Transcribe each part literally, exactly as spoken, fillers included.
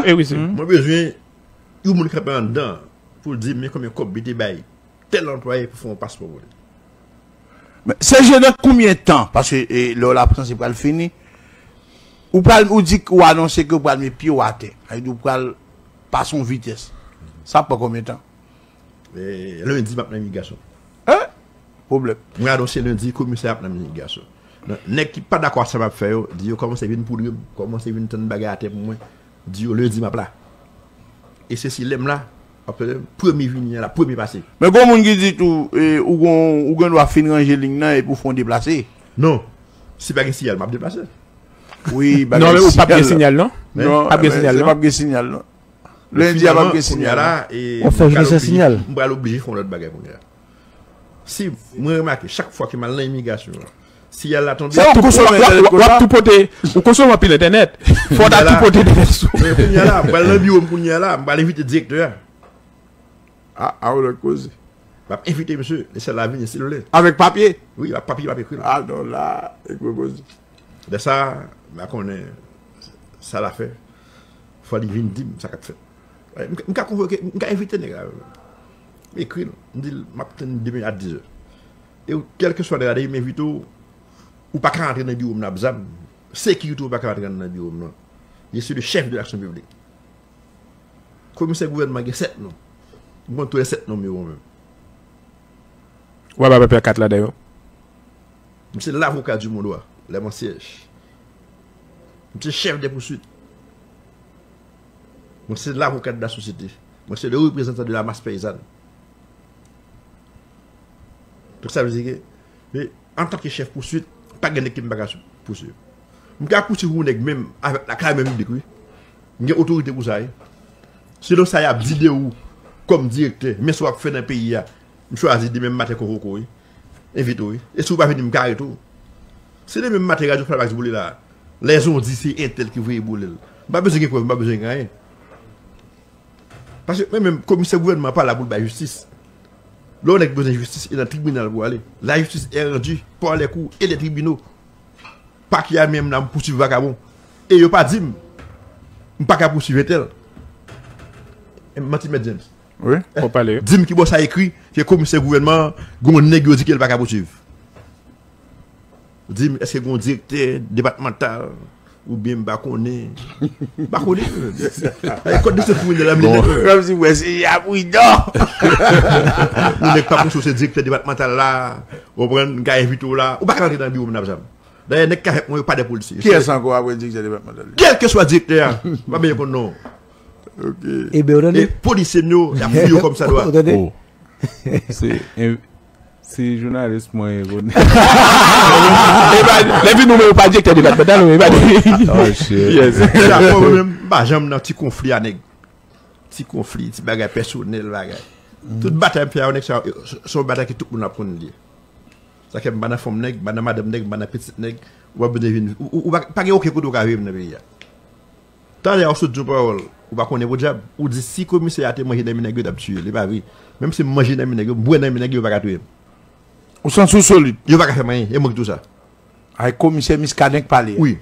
E wi, se. Mwen bezwen yon moun kanpe anndan pou l di m men konbyen kòb li te bay tèl anplwaye pou fè yon paspò pou li. Men, se jere nan konbyen tan? Paske e, lè w la sanse pral fini. Ou pral, ou di k ou anonse ke w pral met pye w atè. Sa vle di w pral pase yon vitès. Sa ap pran konbyen tan? E, lendi, m ap nan imigrasyon. Hein? Pwoblèm. Mwen anonse lendi, komisè ap nan imigrasyon. Nan, nèg ki pa dakò ak sa m ap fè yo, di yo kòmanse vin poudre m, kòmanse vin tann bagay atè pou mwen. Di yo lendi m ap la. E se si lè m la, w ap tande m, premye vini an la, premye pase. Men gon moun ki di tou, e, ou gon, ou gen dwa fin ranje liy nan epi w fè yon deplase. Non. Si pa gen siyal, m ap deplase. Wi, bagay. Non, men ou p ap gen siyal, non? Non, p ap gen siyal, non? P ap gen siyal, non. Lendi a p ap gen siyal. Finalman, kounye a la, e, w ap fè jounen san siyal. M pral oblije fè yon lòt bagay kounye a. Si mwen remake, chak fwa ke m al nan imigrasyon an, siyal la tonbe. Sa w ap tou, w ap, w ap, w ap tou pote, ou konsome anpil entènèt. Fò w ta tou pote entènèt sou. Men kounye a la, m pral nan biwo m kounye a la, m pral envite direktè a. A, a, yon lòt koze. M ap envite misye, lè sèl la vini, silvouplè. Avèk papye? Wi, ak papye, m ap ekri l. A, non, la, e gwo koze. Lè sa a, m pa konnen sa l a fè. Fò li vin di m sa k ap fèt. M, m ka konvoke, m ka envite nèg la. M ekri l, m di l, m ap tann demen a dizè. E ou, kèlkeswa nèg la, depi m envite w, ou pa ka rantre nan biwo m nan ak zam. Sekirite w pa ka rantre nan biwo m nan. Je suis le chef de l'action publique. Komisè gouvènman gen sèt non. M konn tou lè sèt non yo mwen menm. W ap ba pèp la kat ladan yo. M se lavoka di mon dwa, lè mwen syèj. M se chèf de pouswit. Mwen se lavoka de la sosyete. Mwen se le reprezantan de la mas peyizàn. Donk sa vle di ke, men, antanke chèf pouswit, pa gen nèg ke m pa ka sou-, pouswiv. M ka pouswiv yon nèg menm avèk lakay menm piblik, wi. M gen otorite pou sa, wi. Selon sa y ap di de ou kòm direktè, men sa w ap fè nan peyi a, m chwazi demen maten konvoke w, wi. Envite w, wi. E si w pa vini, m ka arete w. Si demen maten Radyo Falmax boule la, lè zon di se entèl ki voye boule l, m pa bezwen gen prèv, m pa bezwen gen anyen. Paske mwen menm, komisè gouvènman an pa la pou l bay jistis. Lè yon nèg bezwen jistis, e nan tribinal pou ale. La justice est rendue par les cours et les tribunaux. Pakè a menm la, m pouswiv vakabon. E yo pa di m, m pa ka pouswiv entèl. E manti, Mèt James. Wi, fò pale. Di m ki bò sa ekri, ke komisè gouvènman an, gen yon nèg yo di ke l pa ka pouswiv. Di m, èske gen yon direktè depatmantal oubyen m pa konnen. M pa konnen. Ay, kòd de se pou la m li nèt. Kòm si mwen se ya pridan. Yon nèg pa pouswiv se direktè depatmantal la, ou konprann, m ka envite w la. Ou pa ka rantre nan biwo m nan zam. Dayè, nèg k avèk mwen yo pa de polisye. Kiyès ankò apre direktè depatmantal yo? Kèlkeswa direktè a, m pa bezwen konn non. Ok. Ebyen, ou tande? E polisye m yo, y ap fouye yo kòm sa dwa. Ou tande? Oh. Se, se jounalis mwen ye, Rodney. Epa, lè vin nou, men ou pa direktè depatmantal, men epa. Oh, shit. Yes. Sa, mwen menm, m pa janm nan ti konfli a nèg. Ti konfli, ti bagay pèsonèl, bagay. Tout batay m fè avèk nèg sa yo, se yon batay ke tout moun ap konn li ye. Sa fè m pa nan fanm nèg, m pa nan madanm nèg, m pa nan pitit nèg. Ou pa bezwen vin, ou, ou, ou pa, pa gen okenn kote ou ka veye m nan peyi a. Talè a ou sot di yon pawòl, ou pa konnen podyab, ou di si komisè a te manje nan men nèg yo, t ap tiye l. E pa vre. Menm si m manje nan men nèg yo, m bwè nan men nèg yo, yo pa ka touye m. Ou santi w solid? Yo pa ka fè m anyen, e mwen ki di w sa. Ay, komisè Miskaden k pale a. Wi.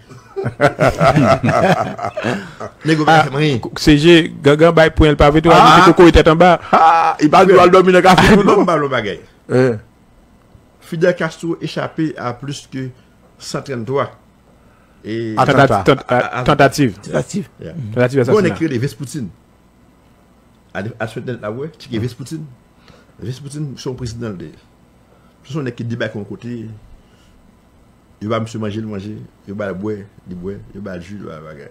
Nèg yo pa ka fè m anyen. K-, C G, gangan bay pwen, l pa vle tou, al mete kokoye tèt anba. Ah, li pa di w al dòmi nan kafe tou, non? Ban m ba w yon bagay. Eh. Fidel Castro échappé à plus que cent trente-trois. E, atanta. Tanta-, tant-, a, a, tantativ. Tantativ. Yeah. Tantativ asasina. Gon nèg ki rele Vesputin. Al, al sou entènèt la, w ap wè, tcheke Vesputin. Vesputin, se yon prezidan l te ye. Se yon nèg ki debake yon kote, yo ba misye manje, li manje, yo ba l bwè, li bwè, yo ba l ji, li ba l bagay.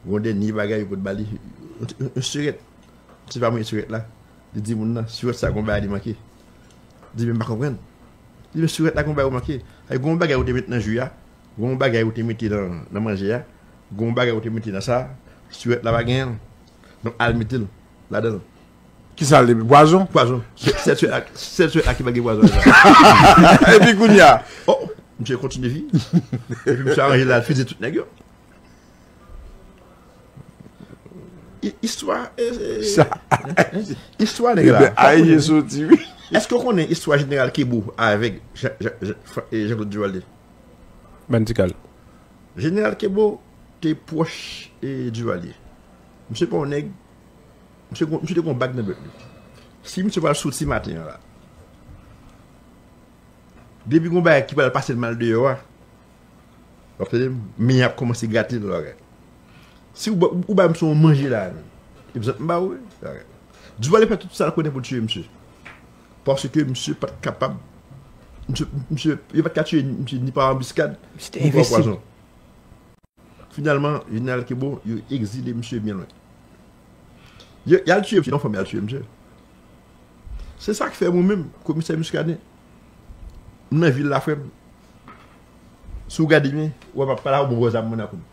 Gon dènye bagay yo pot ba li, yon, yon, yon sirèt. Se pa mwen sirèt la. Li di moun nan, sirèt sa gon bagay li manke. Li di, men m pa konprann. Li di, men sirèt la gon bagay ou manke. Ay, gon bagay ou te met nan ji a, gon bagay ou te mete nan, nan manje a, gon bagay ou te mete nan sa, sirèt la pa genyen l. Donk al mete l ladan l. Kisa l te mete? Pwazon? Pwazon. Sèl sirèt la, sèl sirèt la ki pa gen pwazon ladan l. Epi kounye a? Oh, misye kontinye vi. Epi misye aranje l al fize tout nèg yo. I-, istwa, e, e, sa, e, e, istwa nèg la. Ebyen, Ayiti soti, wi. Èske w konnen istwa jeneral Kebo avèk Jean, Jean, Jean, Fra-, e, Jean-Claude Duvalier? Bann ti kal. Jeneral Kebo te pwòch, e, Duvalier. Misye pa yon nèg. Misye, gon- misye te gon bag nan bèt li. Si misye pral soti maten an la, depi gon bagay ki pral pase l mal deyò a, w ap tande m, men y ap kòmanse grate l, bagay. Si ou ba, ou ba misye yon manje la, menm, e bizòt m ba ou, bagay. Duvalier fè tout sa l konnen pou l tiye misye. Paske misye pa t kapab, misye, misye, yo pa t ka tiye misye ni pa anbiskad, ni pa pwazon. Finalman, Jeneral Kebo, yo egzile misye byen lwen. Yo, y al tiye misye, nan fanm y al tiye misye. Se sa k fè mwen menm, komisè Muscadin, m nan vil la, frè m. Si w gade byen, w ap pale a ou bon wè zam mwen nan kou m.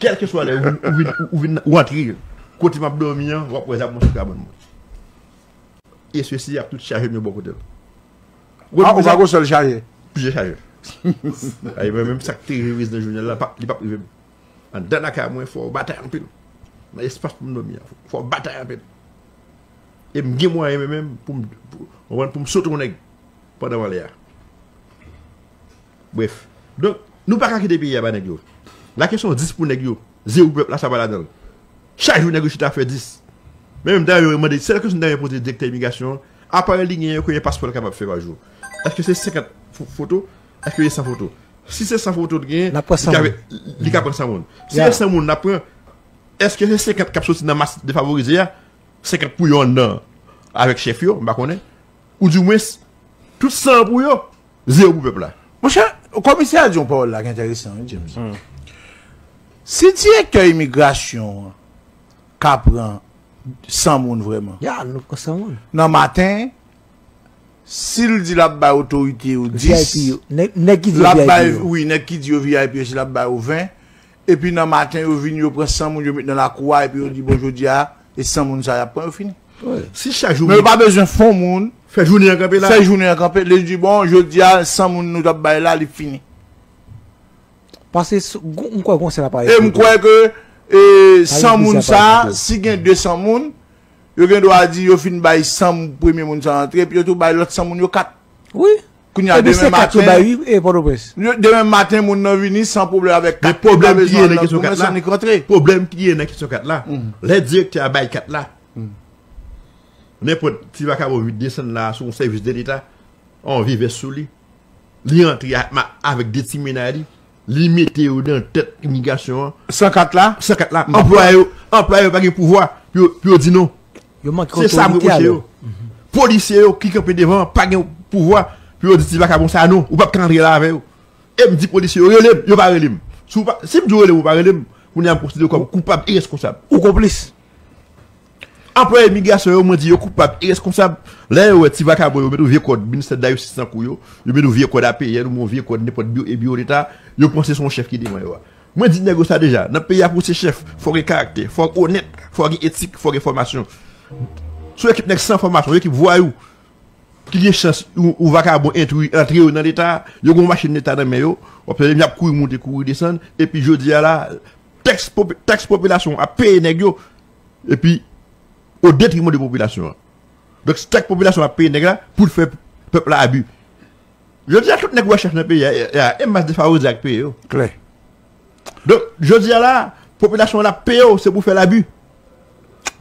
Kèlkeswa lè ou vin, ou vin, ou vin, ou antre kote m ap dòmi an, w ap wè zam mwen sou kabann mwen. E sesi ap tout chaje m yo bò kote l. Ou pa gon sèl chaje? Plizyè chaje. Ay, mwen menm sa k te rive nan jounal la, pa- li p ap rive m. Anndan lakay mwen, fò w batay anpil. Nan espas pou m dòmi an, fò w batay anpil. E m gen mwayen mwen menm pou m, pou, konprann, pou m sote yon nèg pandan m anlè a. Brèf. Donk, nou pa ka kite peyi a ba nèg yo. Lakesyon dis pou nèg yo, zewo pou pèp la, sa pa ladan l. Chak jou nèg yo chita fè dis. Men menm dayè yo mande, sèl kesyon dayè yo poze direktè imigrasyon an, aparèy li genyen yo, konbyen paspò l kapab fè pa jou? Èske se senkant fo- foto? Èske se san foto? Si se san foto l genyen, li ka, li ka pran san moun. Si se san moun l ap pran, èske se senkant k ap soti nan mas defavorize a, senkant pou yo anndan avèk chèf yo, m pa konnen. Ou dimwens, tout san an pou yo, zewo pou pèp la. Monchè, komisè a di yon pawòl la ki enteresan, wi, James. Si direktè imigrasyon an ka pran san moun vrèman, Ya, nou pran san moun. Nan maten, si l di l ap bay otorite yo dis, V I P yo. Nèg, nèg ki di yo l ap bay, V I P yo. Wi, nèg ki di yo V I P yo, si l ap bay yo ven, epi nan maten, yo vin, yo pran san moun, yo met nan lakou a, epi yo di, bon, jodi a, e san moun sa y ap pran, yo fini. Si chak jou. Men yo pa bezwen fè yon moun fè jounen an kanpe la. Fè jounen an kanpe. Li di, bon, jodi a, san moun nou t ap bay la, li fini. Paske s- gon- m kwè gon sèl aparèy. E m kwè ke, e, san moun sa, si gen de san moun, yo gen dwa di yo fin bay san premye moun sa antre, epi yo tou bay lòt san moun yo kat. Wi. Kounye a, demen maten, yo, demen maten, moun nan vini san pwoblèm avèk kat. Men pwoblèm ki gen nan kesyon kat la, pwoblèm ki gen nan kesyon kat la, lè direktè a bay kat la, nenpòt ti vakabon vin desann la sou yon sèvis de Leta, yon vye vès sou li, li antre a- ma- avèk de ti mennaj li, li mete yo nan tèt imigrasyon an. San kat la? San kat la. Anplwaye yo, anplwaye yo pa gen pouvwa pou yo, pou yo di non. Yo manke otorite alò. Se sa m repwoche yo. Polisye yo ki kanpe devan an pa gen pouvwa pou yo di ti vakabon sa non, ou p ap ka antre la avè yo. E m di polisye yo, rele m, yo pa rele m. Si w pa, si m di w rele m, ou pa rele m, kounye a m konsidere w kòm koupab e reskonsab. Ou konplis. Anplwaye imigrasyon yo, mwen di yo koupab e reskonsab. Lè yo wè ti vakabon yo met yon vye kòd ministè dayosez nan kou yo, yo met yon vye kòd A P N oubyen yon vye kòd nenpòt biwo, e biwo Leta, yo panse se yon chèf ki devan yo a. Mwen di nèg yo sa deja, nan peyi a pou w se chèf, fò w gen karaktè, fò w onèt, fò w gen etik, fò w gen fòmasyon. Se yon ekip nèg san fòmasyon, yon ekip vwayou, ki gen chans yon, yon vakabon entri, antre yo nan Leta, yo gen yon machin Leta nan men yo, w ap tande y ap kouri moute, kouri desann, epi jodi a la, taks popi- taks popilasyon an ap peye nèg yo, epi o detriman de popilasyon an. Donk, taks popilasyon an ap peye nèg la pou l fè pèp la abi. Jodi a, tout nèg ou wè chèf nan peyi a, e, e, e mas defavorize a k peye yo. Klè. Donk, jodi a la, popilasyon an ap peye w, se pou fè labi.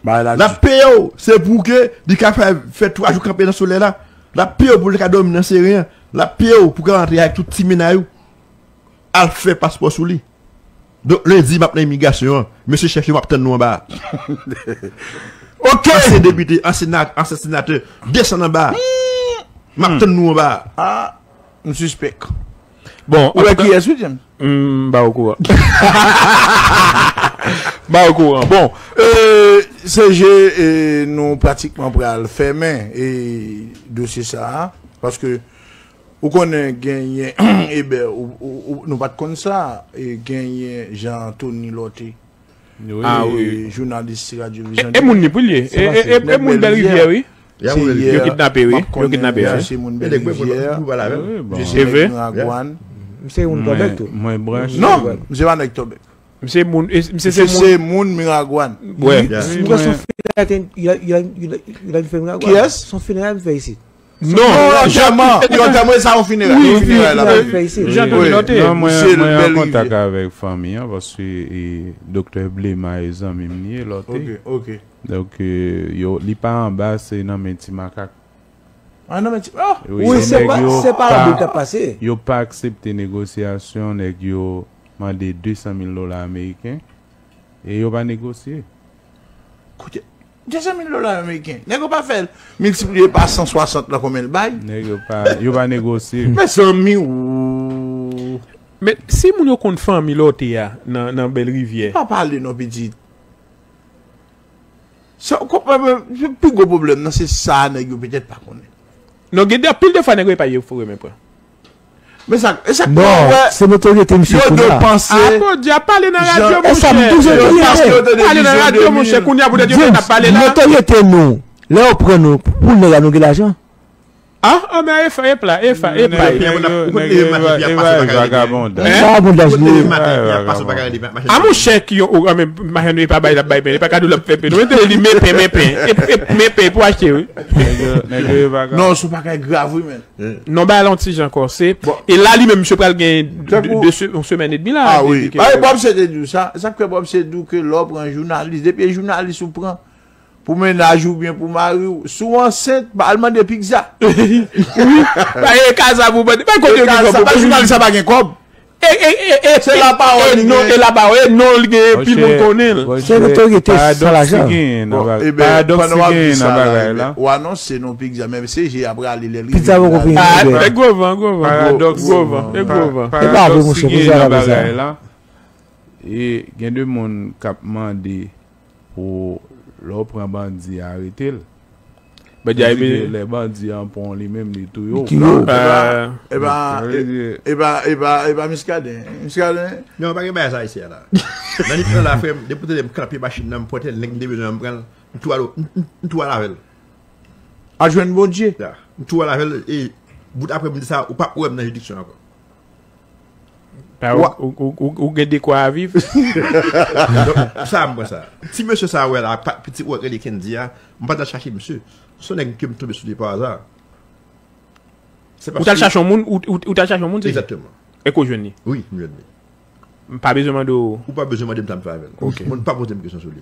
L ap peye w, se pou ke li ka fè, fè twa jou kanpe nan solèy la. L ap peye w pou l ka dòmi nan seren an. L ap peye w pou ka rantre avèk tout ti mennaj ou. Al fè paspò sou li. Donk, lendi, m ap nan imigrasyon an. Mesye chèf yo, m ap tann nou anba a. Ok. Ansyen depite, ansyen sena- ansyen senatè, desann anba a. M ap tann nou anba a. Ah, m sispèk. Bon, ou wè kiyès, wi, James? M pa okouran. M pa okouran. Bon, euh, C G, euh, nou pratikman pral fèmen, euh, dosye sa a, paske ou konnen genyen, Eber, ou, ou, ou, nou pa t konn sa, e genyen Jean Anthony Lorté. Wi. Ah, wi. Jounalis radyo Vizyon. E, e moun li pou l ye. E, e, e, e moun Bèl Rivyè, wi. Yo kidnape, wi. Yo kidnape, wi. Se moun Bèl Rivyè. Wi, bon. Se vre? Miragwàn. M se moun Tòbèk tou. Mwen, mwen branch. Non, m se pa nèg Tòbèk. M se moun, e, m se, se moun. Se moun Miragwàn. Wi, wi, m wè son fineray, il a, il a, il a, il a fè Miragwàn. Kiyès? Son fineray m fè isit. Non, non, antèman, yo antèman, e sa yon fineray, yon fineray la. Jan Tony Lote. Non, mwen, mwen an kontak avèk fanmi an, paske e, doktè Blema e zanmi m li ye, Lote. Ok, ok. Donk, e, yo, li pa anba, se nan men ti makak. Ah, non, men ti, oh! Wi, se pa, se pa la bout ap pase. Yo pa aksepte negosyasyon, nèg yo mande de san mil dola ameriken, e yo pa negosye. Koute, de san mil dola ameriken. Nèg yo pa fè l miltipliye pa san swasant la konbyen l bay. Nèg yo pa, yo pa negosye. Mezanmi, ou. Men si moun yo konn fanmi Lote a nan, nan Bèl Rivyè. Pa pale non, pitit. Sa, w konprann, men, pi gwo pwoblèm nan, se sa nèg yo petèt pa konnen. Non, gen de, anpil de fwa nèg yo e pa yo fo renmen pran. Men sa, e sa k fè w wè, Non, se notoryete misye yo kounye a. Panse. Ah, Bondye, ap pale nan radyo, E sa m toujou monchè. di, Yo panse yo te Pale nan divize radyo, an monchè, de mil. kounye a pou te di yo t ap pale la. Notoryete nou, lè yo pran nou, pou nèg la nou gen lajan. Ah, ah, men e fa, e pla, e fa, e pa. Nèg yo, nèg yo, e vagabondaj. Vagabondaj li. Ah, monchè, ki yo, oh, ah, men machann yo pa bay, l ap bay, men li pa ka di l ap fè pen. Nou mete li men pen, men pen. E, e, men pen pou achte, wi. Nèg yo, nèg yo e vagabon. Non, sou pa kay grav, wi, men. Non, ba l yon ti jan kò, se. E la, li menm, misye pral gen de, de se, yon semèn edmi la. Ah, wi. Ba, Bob se te di w sa. Sa k fè Bob se di w ke lè w pran jounalis, depi e jounalis ou pran, pou mennaj ou byen pou mari w, si w ansent, pa al mande pizza. Wi, pa e kaza pou bandi, pa kote yo gen kòb. Pa jounalis sa pa gen kòb. E, e, e, e, Se lapawòl li non, gen. E lapawòl, e non, li gen pil moun konnen l. Se notoryete san lajan. Bon, e ben, Paradoks pandan w ap ki di gen sa nan la, bagay e la. Ben, w anonse non pizza, men se je ap rale lè l Pizza poko fini. Ah, Bèl. E gwo van, gwo van. Paradoks Gwo van, e gwo van. E pa vre, monchè, ki pou gen sa nan la bezwen. Bagay la. E gen de moun k ap mande pou lè w pran bandi a, arete l. Bandi a, Di ke lè bandi an pran w li menm, li touye w. Ki yo? euh, E ba, Sa vle di- e ba, e ba, e ba Miskaden. Miskaden. Non, pa gen bagay sa isi a la. Nan nit nan la, frè m, depi w tande m kanpe machin nan, m pote l, nèg m te bezwen an, m pran l, m tou al, m, m, m tou al avè l. A jwenn Bondye. Ya. M tou al avè l, e bout aprè midi sa, ou p ap wè m nan jiridiksyon ankò. Pa, ou, ou, ou, ou, ou gen dekwa a viv. Donk, sa m pran sa. Ti mesye sa wè la, pa- pitit ou wè k rele Kendy a, m pa t al chache misye. Se yon nèg ke m tonbe sou li pa aza. Se Ou t al chache yon moun, ou, ou, ou t al chache yon moun, se? Egzakteman. E ke w jwenn li? Wi, m jwenn li. M pa bezwen mande w. Ou pa bezwen mande m sa m fè avè l. Ok. Moun pa poze m kesyon sou li.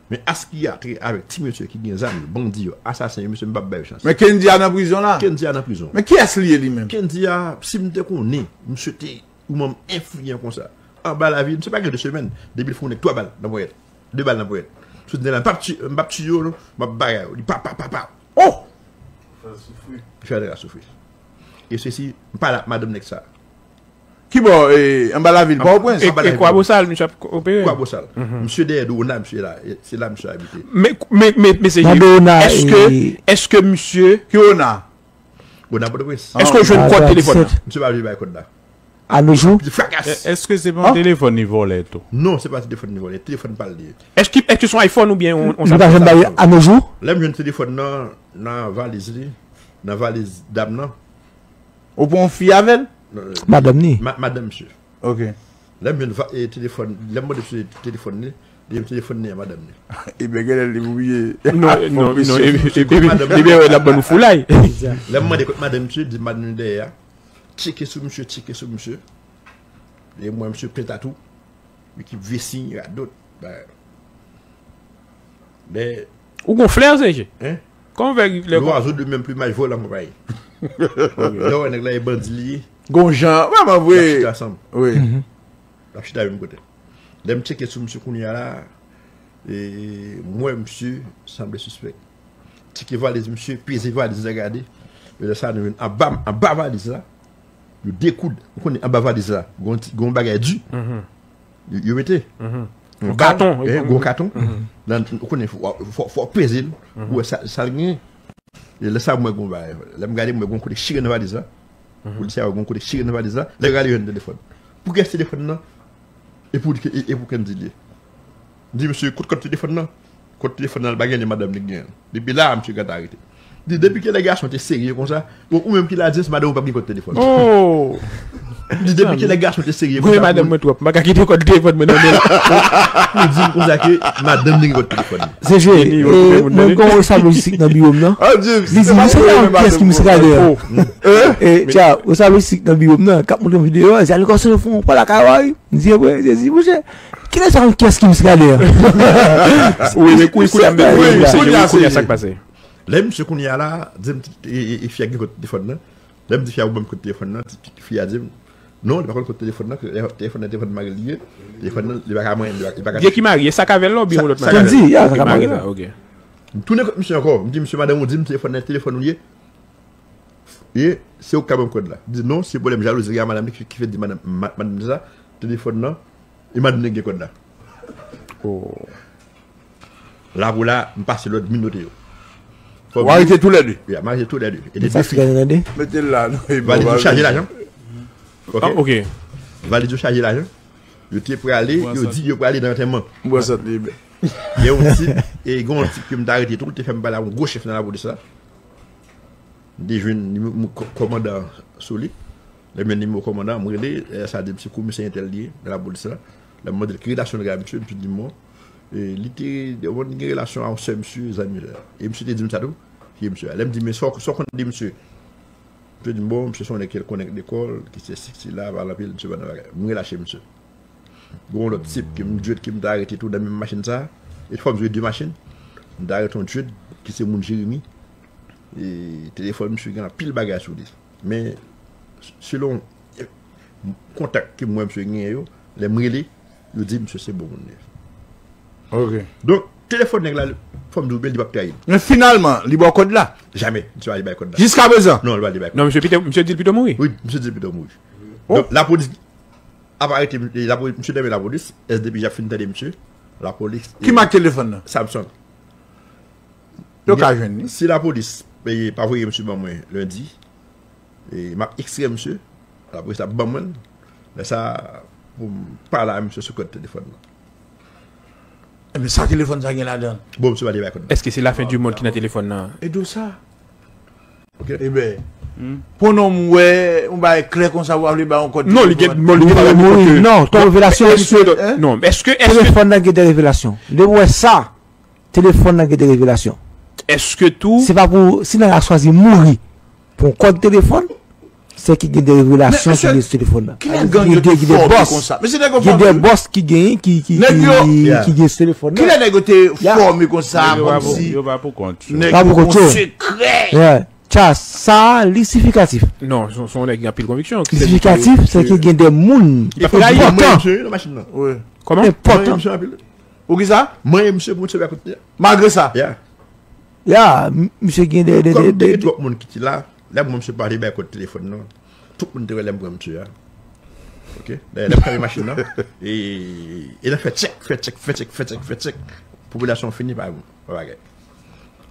Men aski atre avèk ti mesye ki gen zam yo, bandi yo, asasen yo, mesye, m p ap ba yo chans. Men Kendy a nan prizon la. Kendy a nan prizon. Men kiyès li ye li menm? Kendy a, si m te konnen, misye te yon manm enfliyan konsa. Anba lavi, misye pa gen de semèn, depi l fè yon nèg twa bal nan ponyèt. De bal nan ponyèt. Sou nèg la, m p ap tiye, m p ap tiye yo, non. M ap bagay yo. Li pa, pa, pa, pa. Oh! Fè nèg la soufri. E sesi, m pale ak madanm nèg sa. Ki bò, e, anba lavil Pòtoprens? E, e Kwabosal, misye ap opere. Kwabosal. Misye dèyè dwona, misye la. E se la misye abite. Men, men, men, men se Nan dwona, èske, e- èske misye, Ki ona? Dwona Pòtoprens. Èske w jwenn kòd telefòn nan? Misye pa vle bay kòd la. A nos jours? Frakas. Èske se pa yon telefòn li vòlè tou? Non, se pa telefòn li vòlè. Telefòn pa l li ye. Èske, èske se yon iPhone oubyen yon, yon Li pa janm bay a nos jours? Lè m jwenn telefòn nan, nan valiz li, nan valiz dam nan. Ou pran yon fi avè l? Non, Madanm ni. ma- madanm misye. Ok. Lè m jwenn va- e, telefòn, lè m mande misye telefòn li, li di m telefòn li a madanm li. Ebyen, genlè li oubliye. Non, non, non, Misye, epi, misye, epi, madanm epi, epi, l ap ban nou foulay. Lè m mande kot madanm misye, li di madanm li dèyè a. Tcheke sou misye, tcheke sou misye. E mwen, misye plen tatou. Ekip vesi, radot. Ba. Men, Ou gon flè, se je? Hein? Kòman w fè lè L'oiseau de même plumage vole en compagnie. Lè w wè nèg la e bandi li ye, Gon jan, vrèman y ap vre. chita ansanm. Wi. Y ap chita menm kote. Lè m tcheke sou misye kounye a la, e m wè misye sanble sispèk. Tcheke valiz misye, peze valiz la gade. E lè sa nou jwenn anba, anba valiz la, yo dekoud. Ou konnen anba valiz la, gon ti, gon bagay di. Yo, yo mete. Yon katon. Eh, gon katon. Nan, ou konnen, fò, fò, fò peze l. Ou wè sa, sa l gen. E lè sa, mwen gon bagay. Lè m gade, mwen gon kote chire nan valiz la. Polisye a gon kote chire nan valiz la. Lè gade, jwenn telefòn. Pou kiyès telefòn nan? E pou, e, e pou Kendy li ye. M di, mesye, kot kòd telefòn nan? Kòd telefòn nan, l pa gen, li madanm li gen. Depi la, misye gata arete. Di, depi kilè gason te serye konsa? Bon, ou menm ki la, di, madanm ou p ap gen kòd telefòn. Oh! M di depi kilè gason te serye konsa pou madanm mwen twòp, m pa ka kite kòd telefòn mwen nan men l. Li di m konsa ke madanm li gen kòd telefòn li. Se jwe. Mwen gen yon resab lojistik nan biwo m nan. Li di, "Misye gen yon pyès ki misye ka gen." Tcha, resab lojistik nan biwo m nan, k ap montre m videyo a, li di, "Alekòso, nou fè yon pa lakay ou a wi." M di, "Ebre, Jezi, monchè, kilè sa yon pyès ki misye ka gen an?" Wi, men kou kou la, men wi, se wi, kounye a sa k pase. Lè misye kounye a la, di m, e fi a gen kòd telefòn nan. Lè m di fi a ou ban m kòd telefòn nan, fi a di m, non, li pa konn kòd telefòn nan, telefòn nan, telefòn mari li ye. Telefòn nan, li pa ka mwen, li pa ka. Gen ki mari, e sa k avè l la oubyen yon lòt mari? Sa k avè l. Di, ya, sa k avè l. M tounen kot misye ankò, m di, "Misye, madanm ou di m telefòn nan, telefòn ou ye. E se ou k ka ban m kòd la." Li di, "Non, se pwoblèm jalouzi a madanm li ki fè di madanm, madanm li sa, telefòn nan, e madanm li gen kòd la." La pou la, m pase lòd menote yo. Ou arete toulède? Wi, m arete toulède. E de defi. Mete l la, non, e bon. Valiz yo chaje lajan. Ok. Valiz yo chaje lajan. Yo te prale, yo di yo prale nan antèman. M bwè sant li, men. Gen yon tip, e gen yon tip ke m t arete tou, li te fè m pale ak yon gwo chèf nan lapolis la. M te jwenn nimewo kòmandan sou li. Lè m jwenn nimewo kòmandan an, m rele, lè sa di m se komisè entèl li ye nan lapolis la. Lè m mande l ki relasyon l gen ak misye, misye di m bon, li te, li te gen relasyon ak yon sè misye, zanmi l. E misye te di m sa tou, ki misye a. Lè m di, "Men sa w, sa w konn de misye?" Misye di m, "Bon, misye se yon nèg ke l konnen lekòl, ki se sik sila, pale anpil, misye pa nan bagay." M relache misye. Gen yon lòt tip ke m djwèt ke m ta arete tou nan menm machin sa. E fò m jwe de machin. M ta arete yon djwèt ki se moun Jeremi. E telefòn misye gen anpil bagay sou li. Men selon kontak ke m wè misye genyen yo, lè m rele, yo di misye se bon moun li ye. Ok. Donk, telefòn nèg la, fò m di w byen, li p ap trayi m. Men finalman, li ba w kòd la? Jamè, misye pa vle bay kòd la. Jiskaprezan? Non, li pa vle bay kòd. Non, misye pito, misye di l pito mouri? Wi, misye di l pito mouri. Donk, lapolis ap arete m, lapolis, misye nan men lapolis, S D P J ap fin tande misye, lapolis. Ki mak telefòn nan? Samsung. Yo ka jwenn li. Si lapolis pa voye misye ban mwen lendi, m ap ekstrè misye, lapolis ap ban mwen l, lè sa pou m pale ak misye sou kòd telefòn nan. Ebyen sa telefòn sa gen ladan l? Bon, misye pa te bay kòd nan. Èske se lafen di mond ki nan telefòn nan? E dou sa? Ebyen, pou non m wè yon bagay klè konsa w ap vle bay yon kòd telefòn? Non, li gen, bon, li gen bagay mouri. Non, ton revelasyon. Non, èske, èske telefòn nan gen de revelasyon? Depi w wè sa, telefòn nan gen de revelasyon. Èske tou? Se pa pou, si nèg la chwazi mouri pou yon kòd telefòn, se ki gen de revelasyon ki gen sou telefòn nan. Kilè gang yo te fòme konsa? Mesye, nèg yo fòme. Gen de bòs ki genyen, ki, ki, ki, ki gen sou telefòn nan. Kilè nèg yo te fòme konsa, kòmsi nèg yo gon sekrè? Tcha, sa, li sifikatif. Non, se yon nèg gen anpil konviksyon. Li sifikatif, se ke gen de moun enpòtan. Kòman? Enpòtan. Poukisa? Mwen, misye, pou misye pa koute. Malgre sa. Ya, misye gen de, de, de, de. Gen twòp moun ki te la. Lè mwen, misye pa te bay kòd telefòn, non. Tout moun te wè lè m pran misye a. Ok? Dayè, lè m kanpe machin nan. E, e nan fè tchèk, fè tchèk, fè tchèk, fè tchèk, fè tchèk. Popilasyon fini pa, pa bagay.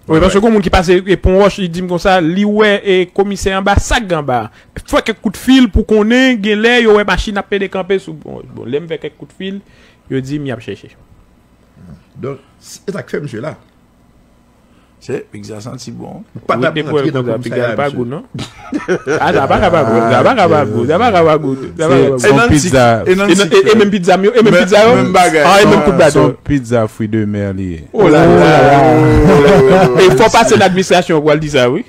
Wi, paske gon moun ki pase e pon wòch, li di m konsa, li wè e komisè anba, sa k gen anba. Fè kèk kout fil pou konnen, gen lè yo wè machin ap pede kanpe sou. Bon, bon, lè m fè kèk kout fil, yo di m y ap chèche. Donk, e sa k fè misye la. Se, pizza santi bon. Ou pa t ap rantre nan komisarya, misye. Pizza pa gou, non? A, sa pa ka pa gou, sa pa ka pa gou, sa pa ka pa gou. E nan pizza. E menm pizza m yo, e menm pizza yo. Menm bagay. A, e menm kout bado. Se yon pizza fruit de mer li ye. Oh la la. E fò pase nan administrasyon pou al di sa, wi.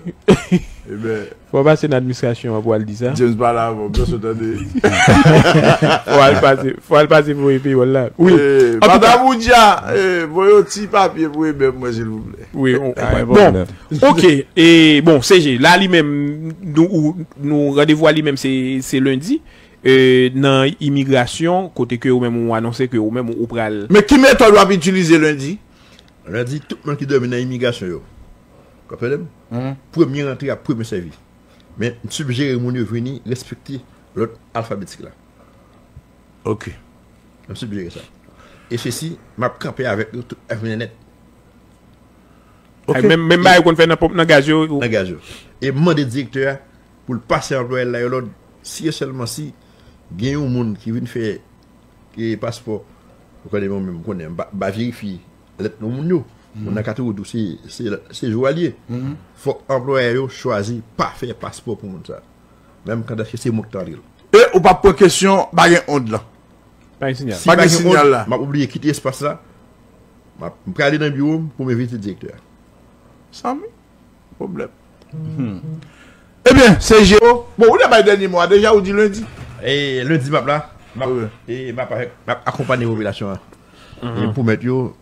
Fò pase nan administrasyon an pou al di sa. James pale avè w, byen sou tande. Fò al pase, fò al pase pou epi wòl la. Wi. Madan Boudja, voye yon ti papye pou Eber mwen silvouplè. Wi, bon. Ok, e bon, C G, la li menm, nou, nou randevou a li menm se, se lendi, nan imigrasyon, kote ke ou menm ou anonse ke ou menm ou pral. Men ki metòd w ap itilize lendi? Lendi, tout moun ki dòmi nan imigrasyon yo. Konprann m? Premye rantre ap premye sèvi. Men, m sijere moun yo vini respekte lòd alfabetik la. Ok. M sijere sa. E sesi, m ap kanpe avèk yo tout F V N nèt. Ok. Menm, menm bagay yo konn fè nan ponp, nan gaz yo. Nan gaz yo. E m mande direktè a pou l pase anplwaye l la yo lòd, si e sèlman si gen yon moun ki vin fè e paspò. Ou konnen mwen menm, m konnen, m pa, m pa verifye lèt non moun yo. Moun nan ka toujou di w se, se, se jou a l ye. Fòk anplwayè yo chwazi pa fè paspò pou moun sa. Menm kandaske se mwen ki t antre l. E ou p ap pran kesyon, pa gen ond lan. Pa gen sinyal. Si pa gen sinyal la, m ap obliye kite espas la. M ap- m prale nan biwo m pou m envite direktè a. Sanmi, pwoblèm. Ebyen, se Jero. Bon, ou te bay dènye mo a deja, ou di lendi. E lendi m ap la. M ap, e, m ap, avèk- m ap akonpanye popilasyon an. E m pwomèt yo,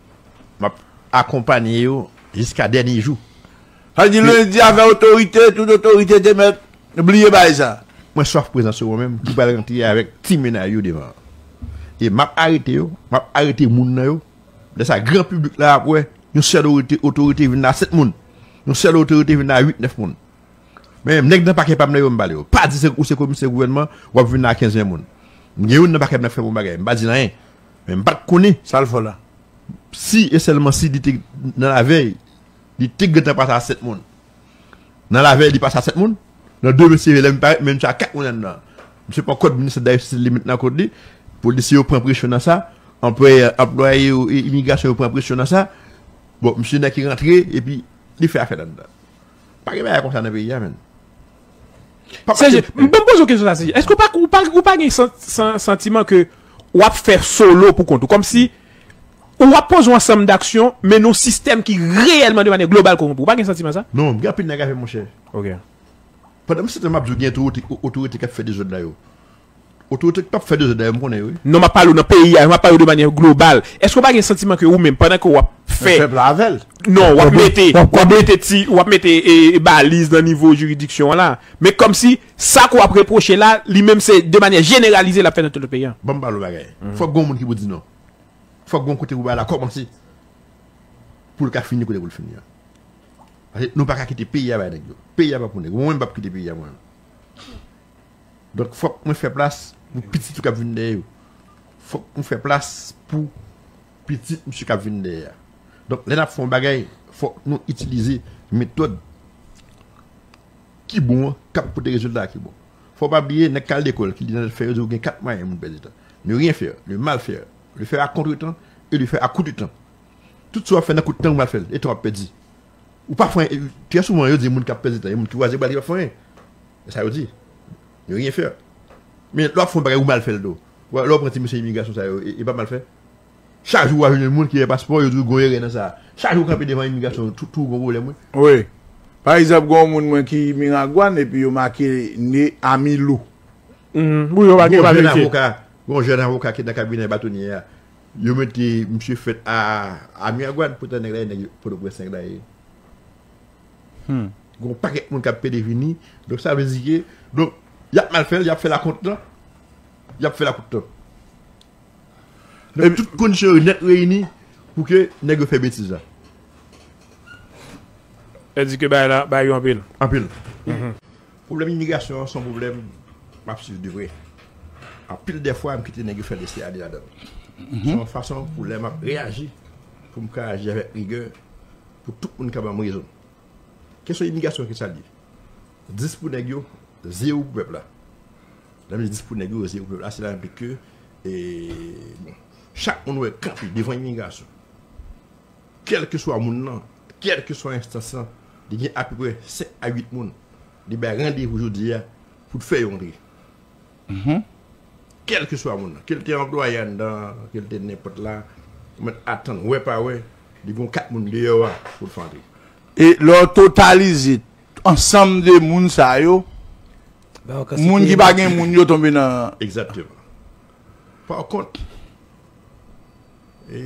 m ap akonpanye yo jiska dènye jou. Sa di lendi avè otorite, tout otorite te mèt bliye bagay sa. Mwen swaf prezans yo mwen menm ki pral rantre avèk ti mennaj yo devan. E m ap arete yo, m ap arete moun nan yo. Lè sa gran piblik la ap wè yon sèl otorite, otorite vin la sèt moun. Yon sèl otorite vin la uit, nèf moun. Men nèg nan pakè pa m nan yo m pale yo. Pa di se ou se komisè gouvènman, w ap vin la kenz, ven moun. M gen youn nan pakè m nan k fè m yon bagay. M pa di l anyen. Men m pa t konnen. Sa l fè w la? Si e sèlman si li te nan lavèy, li te gentan pase a sèt moun. Nan lavèy, li pase a sèt moun. Nan demen, se lè m parèt, men misye a kat moun anndan. Misye pran kòd ministè de la jistis, li met nan kòd li. Polisye yo pran presyon nan sa. Anplwaye, anplwaye yo, e imigrasyon yo pran presyon nan sa. Bon, misye nèk ki rantre, epi li fè afè l anndan. Pa gen bagay konsa nan peyi a, menn. Seje, m ban m poze w kesyon sa, Seje. Èske ou pa, ou pa, ou pa gen san- san- santiman ke w ap fè solo pou kont ou? Kòmsi ou ap poze yon ansanm daksyon, men nan yon sistèm ki reyèlman de manyè global kowonpi. Ou pa gen santiman sa? Non, gen anpil nèg avè monchè. Ok. Pandan m site m ap di w gen otorite, otorite k ap fè dezòd la yo. Otorite k p ap fè dezòd la yo, m konnen yo wi. Non, m ap pale w nan peyi a, m ap pale w de manyè global. Èske w pa gen santiman ke ou menm, pandan ke w ap fè. Pèp la avè l. Non, w ap mete, w ap mete ti, w ap mete e, e baliz nan nivo jiridiksyon an la. Men kòmsi sa ke w ap repwoche la, li menm se de manyè jeneralize l ap fèt nan tout peyi a. Ban m pale w bagay. Fòk gen yon moun ki pou di non. Fòk gen yon kote pou bagay la kòmanse. Pou l ka fini kote pou l fini an. Paske nou pa ka kite peyi a bay nèg yo. Peyi a pa pou nèg. Mwen menm m p ap kite peyi a mwen menm. Donk fòk mwen fè plas pou pitit yo k ap vin dèyè yo. Fòk mwen fè plas pou pitit misye k ap vin dèyè a. Donk lè n ap fè yon bagay, fòk nou itilize metòd ki bon an k ap pote rezilta ki bon. Fò w pa bliye, nèg k al lekòl, ki li nan lèt fè yo di w gen kat mwayen moun pèdi tan. Ne rien faire, le mal faire, le faire à contretemps et le faire à coup de temps. Tout sa w ap fè nan kout tan ou mal fè l, e tan w ap pèdi. Ou pa fè anyen. Trè souvan, yo di moun k ap pèdi tan, e moun ki kwaze bal ki pa fè anyen. E sa yo di. Ne rien faire. Men lè w ap fè yon bagay, ou mal fè l tou. Lè w pran ti mesye imigrasyon sa yo, e, e pa mal fè. Chak jou w a jwenn yon moun ki gen paspò, yo di w gon erè nan sa. Chak jou w kanpe devan imigrasyon, tou, tou gon pwoblèm, wi. Wi. Pa egzanp, gon moun mwen ki Miragwàn, epi yo make ne Amilou. Wi, yo make pa verifye. Gon jèn avoka ki nan kabinè batonye a. Yo mete misye fèt a, a Miragwàn, poutan nèg la e nèg Pòtoprens nèg la ye. Gon pakèt moun k ap pede vini. Donk, sa vle di ke, donk, y ap mal fè l, y ap fè l a kont tan. Y ap fè l a kont tan. Donk, tout kondisyon yo nèt reyini pou ke nèg yo fè betiz la. Sa di ke bagay la, bagay yo anpil. Anpil. Pwoblèm imigrasyon an se yon pwoblèm m ap swiv de prè. Anpil dè fwa, m kite nèg yo fè lese ale ladan l. Se yon fason pou lè m ap reyaji, pou m ka aji avèk rigè, pou tout moun ka ban m rezon. Kesyon imigrasyon, ki sa l ye? Dis pou nèg yo, zewo pou pèp la. Lè m di dis pou nèg yo, zewo pou pèp la, se la m di ke, e, bon, chak moun wè kanpe devan imigrasyon. Kèlkeswa moun nan, kèlkeswa enstans lan, li gen apeprè senk a uit moun li bay randevou jodi a pou l fè yo antre. Kèlkeswa moun nan, ke l te anplwaye anndan, ke l te nenpòt la, ou mèt atann, wè pa wè, li gon kat moun deyò a pou l fè antre. E lè w totalize ansanm de moun sa yo, moun ki pa gen moun yo tonbe nan. Egzakteman. Pa kont, e,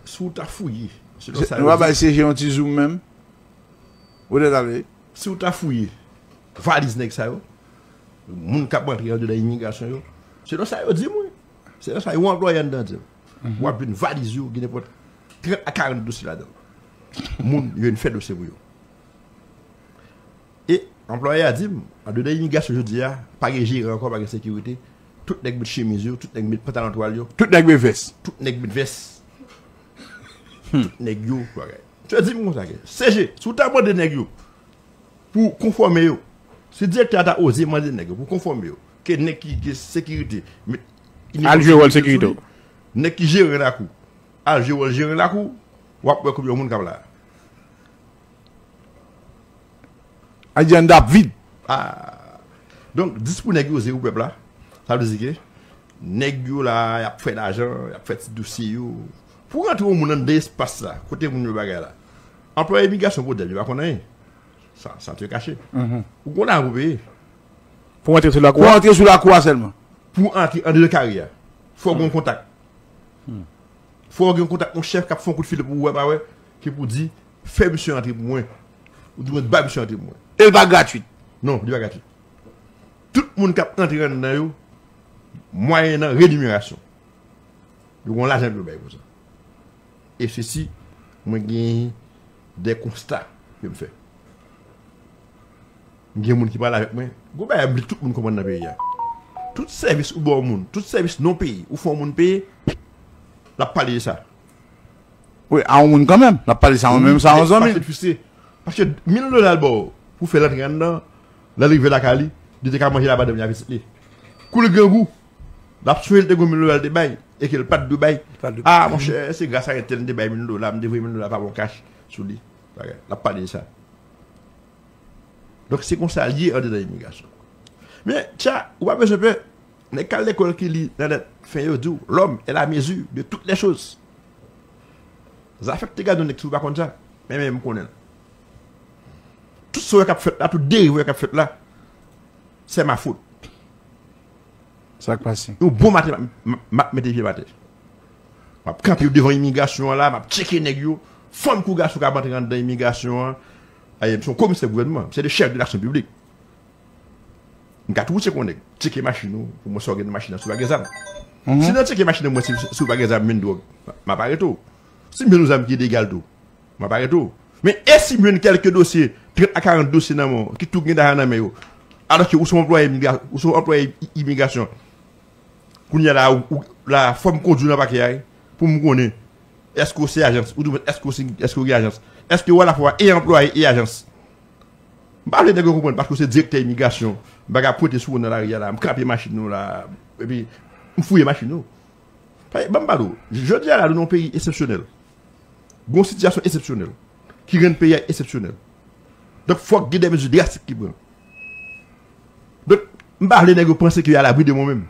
si w ta fouye, selon sa yo di. Nou pa bay Seje yon ti zoom menm. Ou te tale. Si w ta fouye valiz nèg sa yo, moun k ap rantre andedan imigrasyon yo, selon sa yo di m, wi. Selon sa yo anplwaye anndan di m. W ap jwenn valiz yo, gen nenpòt trant a karant dosye ladan l. Moun yo vin fè dosye pou yo. E anplwaye a di m, andedan imigrasyon jodi a, pa gen jeran ankò, pa gen sekirite. Tout nèg met chemiz yo, tout nèg met pantalon twal yo. Tout nèg met vès. Tout nèg met vès. Tout nèg yo, bagay. Misye di m konsa ke, Seje, si w ta mande nèg yo pou konfòme yo, si direktè a ta oze mande nèg yo pou konfòme yo, ke nèg ki gen sekirite met inivòm sekirite sou li, nèg ki jere lakou al jere wòl jere lakou, w ap wè konbyen moun k ap la. Adyanda ap vid. Ah. Donk, dis pou nèg yo, zewo pou pèp la. Sa vle di ke nèg yo la, y ap fè lajan, y ap fè ti dosye yo. Pou rantre yon moun anndan espas la, kote moun yo bagay la. Anplwaye imigrasyon pwoblèm, yo pa konn anyen. Sa, sa te kache. Ou konn la pou peye. Pou antre sou lakou Pou a? Antre sou lakou a sèlman. Pou antre anndan kare a, fò w gen yon kontak. Fò w gen yon kontak, yon chèf k ap fè yon kout fil pou ou wè pa wè, ki pou di, fè misye antre pou mwen. Ou di mwen, ba misye antre pou mwen. E l pa gratwit. Non, li pa gratwit. Tout moun k ap antre anndan yo, mwayennan renimerasyon. Yo gen yon lajan pou yo bay pou sa. E sesi, mwen gen de konsta ke m fè. M gen moun ki pale avèk mwen. Gwo bagay m vle tout moun konprann nan peyi a. Tout sèvis ou ba yon moun, tout sèvis non peye, ou fè yon moun peye, l ap pale de sa. Wi, a yon moun kanmenm. L ap pale sa yon menm, sa yon zanmi. Paske l fristre. Paske mil dola l ba w pou fè l antre anndan, lè l rive lakay li, li te ka manje l a madanm li a pitit li. Kou l grangou, l ap sonje l te gen mil dola l te bay, e ke l pa t dwe bay. Ah, monchè, se gras a entèl m te bay mil dola, m te voye mil dola pa bon kach sou li. Bagay. L ap pale de sa. Donk, se konsa l ye andedan imigrasyon. Men, tcha, ou pa bezwen pè. Nèg k al lekòl ki li nan lèt fen yo di w, l'homme est la mesure de toutes les choses. Zafè k te gade yon nèg si w pa konn sa, men men m konnen l. Tout sa w wè k ap fèt la, tout deriv w wè k ap fèt la, c'est ma faute. Sa k pase? Yon bon maten, m ap- m ap- m ap mete pye m atè. M ap kanpe devan imigrasyon an la, m ap tcheke nèg yo. Fanm kou gason k ap antre anndan imigrasyon an. Aye, m se yon komisè gouvènman, m se le chef de l'action publique. M ka tou tcheke yon nèg, tcheke machin ou, pou mwen si w gen nan machin nan, si w pa gen zam. Si nan tcheke machin nan, mwen, si, si w pa gen zam, vin dwòg, m ap arete w. Si m jwenn yon zam ki ilegal tou, m ap arete w. Men e si m jwenn kèlke dosye, trant a karant dosye nan men w, ki tou gen lajan nan men yo, alòske ou se yon anplwaye imigra- ou se yon anplwaye i- imigrasyon, kounye a la, ou, ou, la, fò m kondui w nan pakè a, wi, pou m konnen, èske w se ajans, ou di mwen, èske w se, èske w gen ajans, èske w alafwa e anplwaye e ajans. M pa vle nèg yo konprann, paske w se direktè imigrasyon, m pa ka pwente sou ou nan lari a la, m kanpe machin nou la, epi m fouye machin nou. Ban m pale w, jodi a la, nou nan yon peyi eksepsyonèl. Gen yon sitiyasyon eksepsyonèl ki rann peyi a eksepsyonèl. Donk, fòk gen de mezi drastik ki pran. Donk, m pa vle nèg yo panse ke yo alabri de mwen menm.